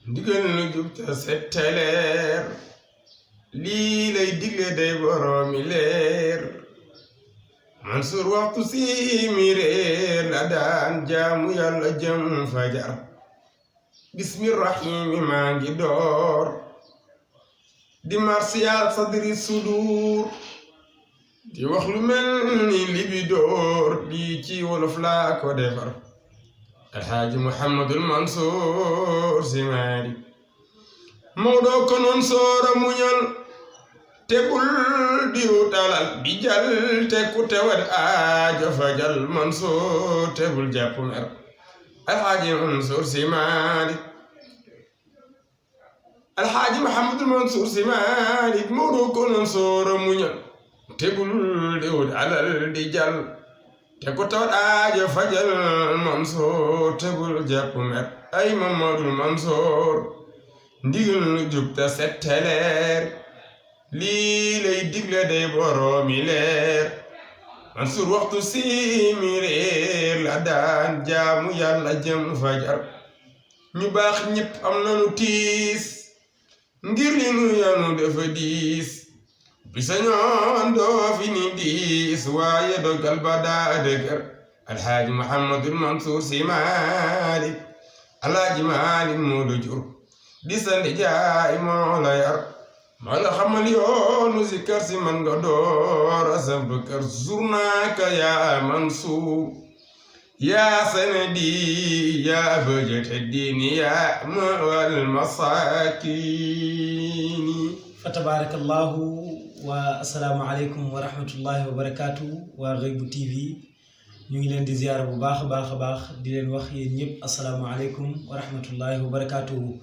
ndigal lu jub te set te leer lii lay digle day boroomi leer Mansour waxtu si mi réer la daan jaamu yàlla jëm fajar bismillahirrahimi maa ngi door di marsiyaal sadri sudur di wax lu mel ni libidoor lii ci wolof laa ko defar alxaaji Muhammadul Mansour si maari Maodo ko noon soora muñal te bul diw talal di jal te ku tewat aajo fajal Mansour te bul jàpp mer alxaaji Mansour si maari alxaaji Muhammadul Mansour si maari Maodo ko noon soora muñal te bul diw talal di jal te ku tawat aajo fajal Mansour te bul jàpp mer ay Mamadul Mansour ndigal lu jub te set te leer lii lay digle day boroomi leer Mansour waxtu si mi réer la daan jaamu yàlla jëm fajar ñu baax ñépp am nanu tiis ngir li nu yanu dafa diis bisa ñoon doo fi ni diis waaye dogal ba daa dëgër alxaaji Muhammadul Mansour si Maalik alaaji Maalik moo du jur di sa ndijaay moo la yar moo la xamal yoonu si kër si man nga door a samp kër zurnaaka yaa Mansour yaa sanadi yaa bëjëte diini yaa mawal masakini fa tabarakallahu wa assalaamu aleykum wa rahmatullahi wa barakaatu waa Ghaybu TV ñu ngi leen di ziyaara bu baax a baax di leen wax yéen ñëpp assalaamu aleykum wa rahmatullahi wa barakaatu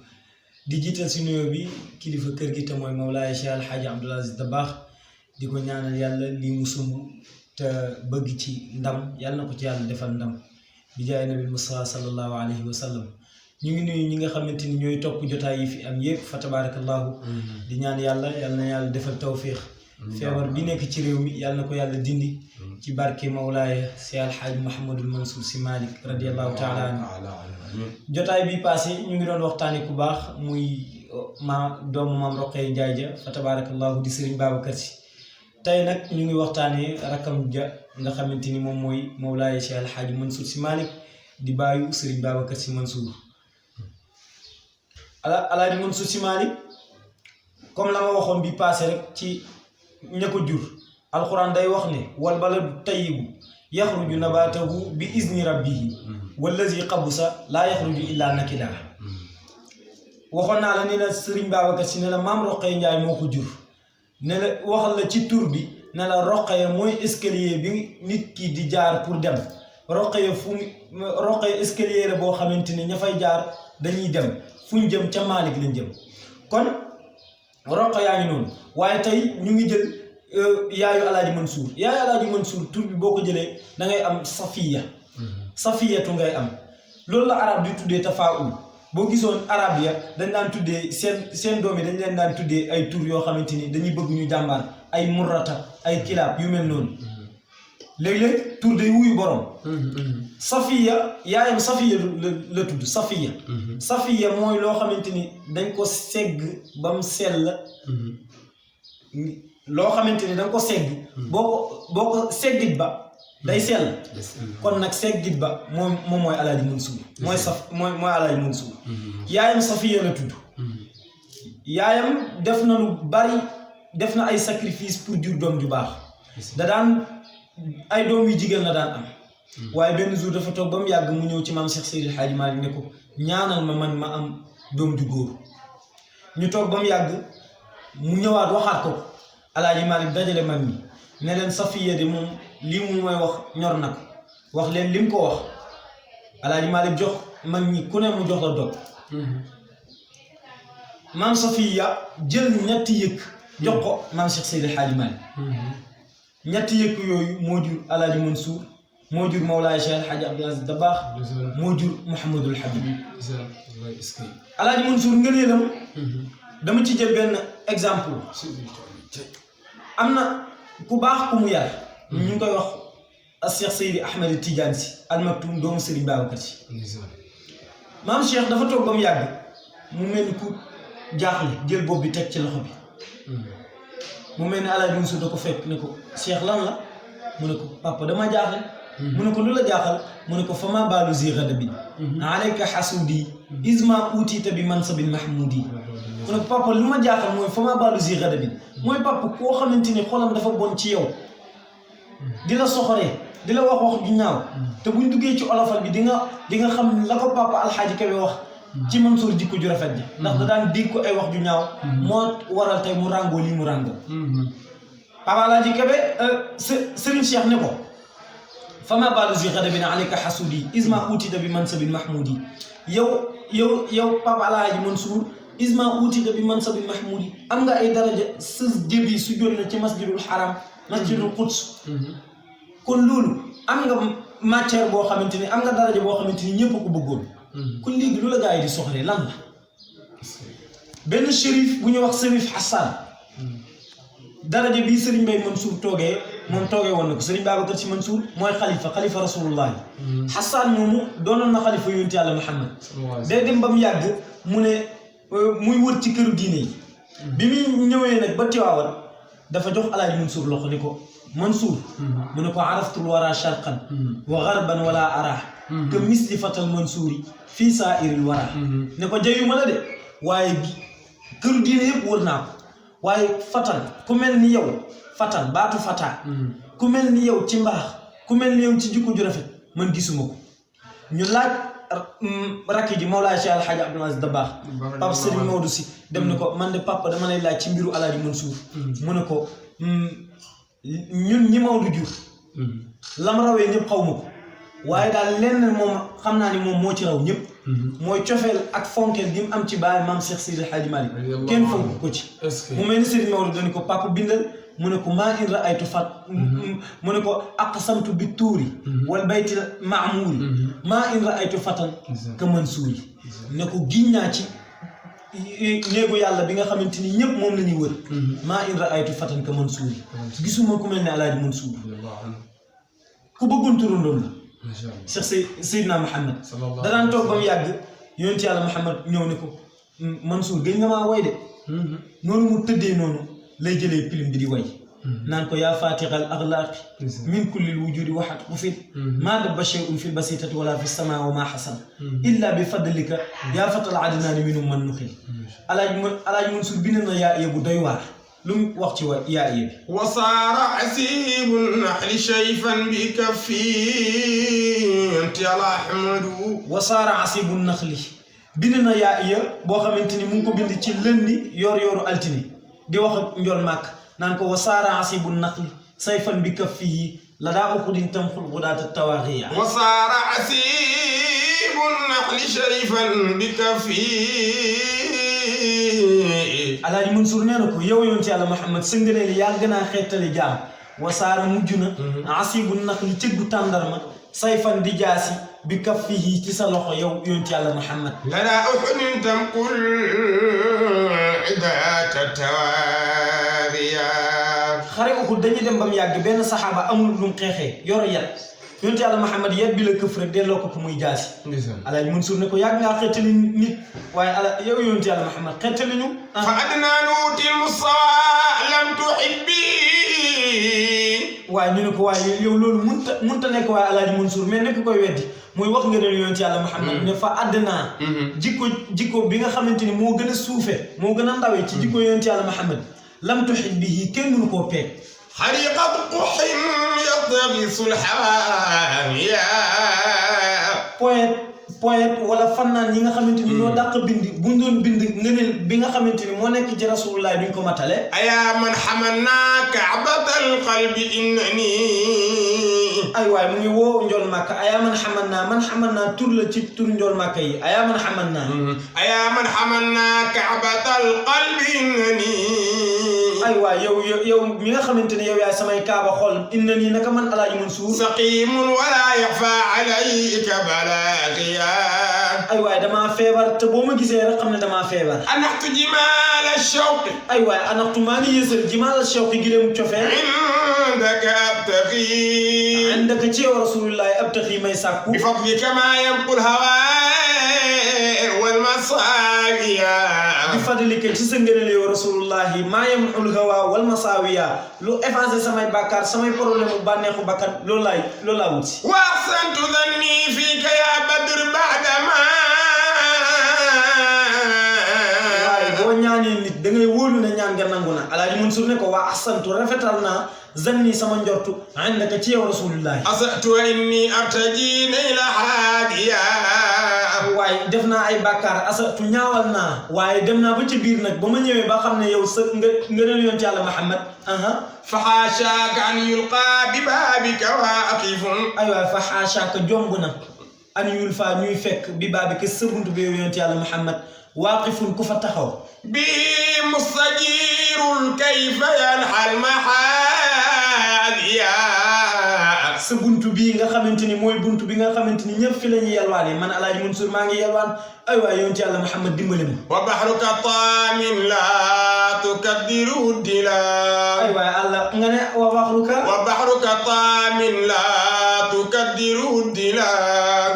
di jiital si nuyoo bi kilifa kër gi te mooy Mawlaaya Cheikh Alxaaji Abdul Aziz Dabakh di ko ñaanal yàlla lii mu sumb te bëgg ci ndam yàlla na ko ci yàlla defal ndam bi jaay nabil Mustafa sallallahu alayhi wa sallam ñu ngi nuyu ñi nga xamante ni ñooy topp jotaay yi fi am yëpp fa tabarakallahu di ñaan yàlla na yàlla defal tawfiix feebar bi nekk ci réew mi yàlla na ko yàlla dindi ci barke Mawlaaya Cheikh Alxaaji Muhammadul Mansour si Malik radiyallahu taala anhu jotaay bi passé ñu ngi doon waxtaane ku baax muy doomu maam Roqee Njaay ja fa tabarakallahu di Sëriñ Babacar Si tey nag ñu ngi waxtaane rakam ja nga xamante ni moom mooy Mawlaaya Cheikh Alxaaji Mansour si Malik di bàyyu Sëriñ Babacar Si Mansour alaaji Mansour si Malik comme la ma waxoon bi passé rek ci ña ko jur alxuraan day wax ne wal baladu tayyibu yaxruju nabaatahu bi izni rabbihi wallazi xabusa laa yaxruju illaa nakida waxoon naa la ne la Sëriñ Babacar Si ne la maam Roqee Njaay moo ko jur ne la waxal la ci tur bi ne la Roqee mooy escalier bi nit ki di jaar pour dem Roqee Roqee escalier la boo xamante ni ña fay jaar dañuy dem fu ñu jëm ca Malik lañ jëm kon Roqee yaa ngi noonu waaye tey ñu ngi jël yaayu alaaji Mansour tur bi boo ko jëlee da ngay am safiyatu ngay am loolu la arab di tuddee tafaul boo gisoon arab ya dañ daan tuddee seen doom yi dañ leen daan tuddee ay tur yoo xamante ni dañuy bëgg ñu jàmbaar ay murrata ay kilaab yu mel noonu léeg-léeg tur day wuyu borom safiya yaayam safiya la tudd safiya mooy loo xamante ni dañ ko segg ba mu sell loo xamante ni danga ko segg boo ko seggit ba day sell kon nag seggit ba moom mooy alaaji Mansour mooy alaaji Mansour yaayam safiya la tudd yaayam def na lu bari def na ay sacrifice pour jur doom ju baax da daan ay doom yu jigéen la daan am waaye benn jour dafa toog ba mu yàgg mu ñëw ci maam Cheikh Seydil Hadji Malick ne ko ñaanal ma man ma am doom ju góor ñu toog ba mu yàgg mu ñëwaat waxaat ko alaaji Malick dajale mag mi ne leen safiya de moom lii mu may wax ñor na ko wax leen lim ko wax alaaji Malick jox mag ñi ku ne mu jox la dog maam safiya jël ñetti yëkk jox ko maam Cheikh Seydil Hadji Malick ñetti yëkk yooyu moo jur alaaji Mansour moo jur Mawlaaya Cheikh Alxaaji Abdul Aziz Dabakh moo jur Mouhamadul Habib alaaji Mansour ngëneelam dama ci jël benn exemple am na ku baax ku mu yar ñu ngi koy wax Cheikh Seydi Ahmed Tidiane Sy Al Maktoum doomu Sëriñ Babacar Sy maam Cheikh dafa toog ba mu yàgg mu mel ni ku jaaxle jël bopp bi teg ci loxo bi mu mel ni Alaaji Mansour da ko fekk ne ko Cheikh lan la mu ne ko papa dama jaaxle mu ne ko lu la jaaxal mu ne ko fama baalu zi ghadabin alayka hasudi isma utita bi mansabin mahmudi mu ne ko papa lu ma jaaxal mooy fama baalu zi ghadabin mooy papa koo xamante ni xolam dafa bon ci yow di la soxoree di la wax ju ñaaw te buñ duggee ci olofal bi di nga xam la ko papa alxaaji Kebe wax ci Mansour jikko ju rafet ji ndax da daan dégg ko ay wax ju ñaaw moo waral tey mu ràngoo lii mu ràngoo papa alxaaji Kebe Serigne Cheikh ne ko fama baalu zi ghadabin alayka hasudi isma utida bi mansabin mahmudi yow papa alxaaji Mansour isma utida bi mansabin mahmudi am nga ay daraja sa jëbi su jot na ci masjidul haram masjidul quds kon loolu am nga matière boo xamante ni am nga daraja boo xamante ni ñëpp ko bëggoon kon léegi lu la gaa yi di soxlee lan la benn shérif bu ñuy wax Shérif Hassan daraja bii Serigne Mbaye Mansour toogee moom toogee woon na ko Serigne Babacar Sy Mansour mooy xalifa rasulullah Hassan moomu doonoon na xalifa yonent yàlla Muhammad day dem ba mu yàgg mu ne muy wër ci këru diine yi bi muy ñëwee nag ba Tiwaawan dafa jox Alaaji Mansour loxo ni ko Mansour mu ne ko araftul wara sharqan wa gharban wala ara que misli fatal Mansouri fii saa'iril wara ne ko jayu ma la de waaye këru diine yëpp wër naa ko waaye fatan ku mel ni yow fatan baatu fata ku mel ni yow ci mbaax ku mel ni yow ci jikko ju rafet man gisuma ko ñu laaj rakki ji Mawlaay Cheikh Al Hadj Abdoul Aziz Dabakh Pape Serigne Maodo Sy dem ni ko man de papa dama lay laaj ci mbiru Alaaji Mansour mu ne ko ñun ñi Maodo jur lam rawee ñëpp xaw ma ko waaye daal lenn moom xam naa ni moom moo ci raw ñëpp mooy cofeel ak fonkeel gi mu am ci baay maam Cheikh Seydi El Hadji Malick kenn fonk ko ci mu mel ni Serigne Maodo dañu ko papa bindal mu ne ko maa in raaytu fat mu ne ko aqsamtu bi tuuri wal bayti maamuuri maa in raaytu fatan ka Mansuuri ne ko giñ naa ci néegu yàlla bi nga xamante ni ñëpp moom la ñuy wër maa in raaytu fatan ka Mansuuri gisuma ku mel ne Alaaji Mansour ku bëggoon turandoom la Cheikh Seydina Muhammad da daan toog ba mu yàgg yonent yàlla Muhammad ñëw ne ko Mansour gën nga maa way de noonu mu tëddee noonu lay jëlee pilim bi di way naan ko yaa fatixal axlaaqi min kullil wujudi waxat xufit maa dabba shay'un fi lbasitati wala fi sama wa ma xasan illa bi fadlika yaa fatal adnaani minum man nuxil Alaaji Mansour bind na yaa bu doy waar lu mu wax ci wa yaa bi wasaara asibu naxli shayfan bi kaffi enti ala ahmadu wasaara asibu naxli bind na yaa boo xamante ni mu ngi ko bind ci lëndi yor altine di wax ak njol màkk naan ko wasaara asibu naxli sayfan bi kaffihi la daa uxudin tamxul xudaata tawaaxiya wasaara asibu naxli shayfan bi kaffihi Alaaji Mansour nee na ko yow yoon ci yàlla Muhammad sa ngëneel yàgg naa xeetali jaam wasaara mujj na asibu naxli cëggu tàndarma sayfan di jaasi bi kaffihi ci sa loxo yow yoon ci yàlla Muhammad la daa uxudin tamxul xudaata tawaaxiya xare Uhud dañuy dem ba mu yàgg benn saxaaba amul lu mu xeexee yor yat yonent yàlla Muhammad yat bi la këf rek delloo ko muy jaasi Alaaji Mansour ne ko yàgg ngaa xeetali nit waaye yow yonent yàlla Muhammad xeetali ñu fa adnaa nuutil musaa lam tuhibbi waaye ñu ne ko waaye yow loolu munta nekk waaye Alaaji Mansour mais nekk koy weddi muy wax nga ne yonent yàlla Muhammad ne fa adnaa jikko bi nga xamante ni moo gën a suufe moo gën a ndawee ci jikko yonent yàlla Muhammad lam tuhibbi kenn mënu koo peeg xariqat quxin yatagisul xawaamiya poète wala fannaan yi nga xamante ni ñoo dàq bind buñ doon bind ngëneel bi nga xamante ni moo nekk ci rasulullah duñ ko matale ayaa man xamanna kaabatal qalbi innani ay waay mu ngi woo njool màkk ayaa man xamanna tur la ci tur njool màkk yi ayaa man xamanna kaabatal qalbi innani ay waay yow mi nga xamante ne yow yaay samay kaaba xol innani naka man Alaaji Mansour saqimun wala yaxfa alayka balaaqiya ay waay damaa feebar te boo ma gisee rek xam ne damaa feebar anaxtu jimaal ashawqi ay waay anaxtu maa ngi yësal jimaal ashawqi gileemu cofeel indaka abtaqi indaka ci yow rasulullahi abtaqi may sàkku bi fadlika ma yanqul hawa wal mas masaawiya bi fadlika ci sa ngëneel yow rasulullahi maa yamxul hawa wal masaawiya lu effacé samay bàkkaar samay problème bu bànneexu bakkan loolu laa wuti wa ahsantu dhanni fika ya badr ba'dama waaye boo ñaanee nit da ngay wóolu ne ñaan nga nangu na Alaaji Mansour ne ko waa ahsantu rafetal naa zanni sama njortu indaka ci yow rasulullahi asatu inni artaji nayla haadiya waaye def naa ay bàkkaar asatu ñaawal naa waaye dem naa ba ci biir nag ba ma ñëwee ba xam ne yow sa nga neen yonent yàlla Muhammad fa haashaaka an yulqaa bi baabika waaqifun ay waay fa haashaaka jomb na an yulfaa ñuy fekk bi baabika sa buntu bi yow yonent yàlla Muhammad waaqifun ku fa taxaw bi mustajirul kayfa yanhal mahaadiya sa buntu bii nga xamante ni mooy buntu bi nga xamante ni ñëpp fi la ñuy yalwaane man Alaaji Mansour maa ngi yalwaan ay waay yonent yàlla Muhammad dimbali ma wa bahruka taamin la tukaddiru dila ay waay Allah nga ne wa bahruka taamin la tukaddiru dila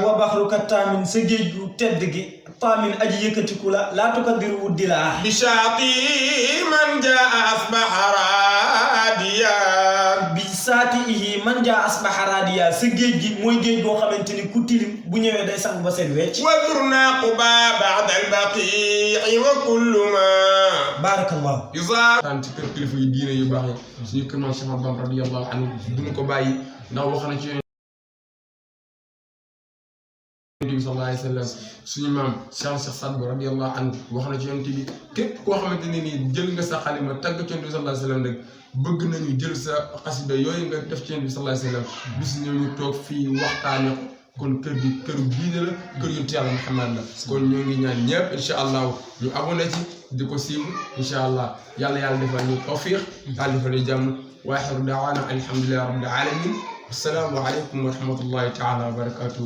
wa bahruka taamin sa géej gu tedd gi taamin aji yëkkatiku la laa tukaddiru dila bi shaati man jaa asbaha raadiya bi saatihi man jaa asbaha raadiya sa géej gi mooy géej goo xamante ni ku tilim bu ñëwee day sang ba seen wecc wa zurna Quba ba'da al-baqi'i wa kullu ma barakallahu tan ci kër kilifa yi diine yu baax yi suñu kër Maam Cheikh Bamba radiyallahu anhu duñ ko bàyyi ndax wax na ci Yonent bi sallallahu alayhi wa sallam suñu maam Cheikh Saad Bou radiyallahu anhu wax na ci Yonent bi képp koo xamante ne nii jël nga sa xalima tagg ci Yonent bi sallallahu alayhi wa sallam rek bëgg nañu jël sa xasida yooyu nga def ci Yonent bi sallallahu alayhi wa sallam bis ñu toog fii waxtaane ko kon kër gi këru diine la kër Yonent Yàlla Muhammad la kon ñoo ngi ñaan ñëpp incha allah ñu abonné ci di ko siiw incha allah yàlla defal ñu tawfiq yàlla defal ñu jàmm wa axiru daawaana alhamdulillahi rabbil alamin assalaamu aleykum wa rahmatullahi taala wa barakatuh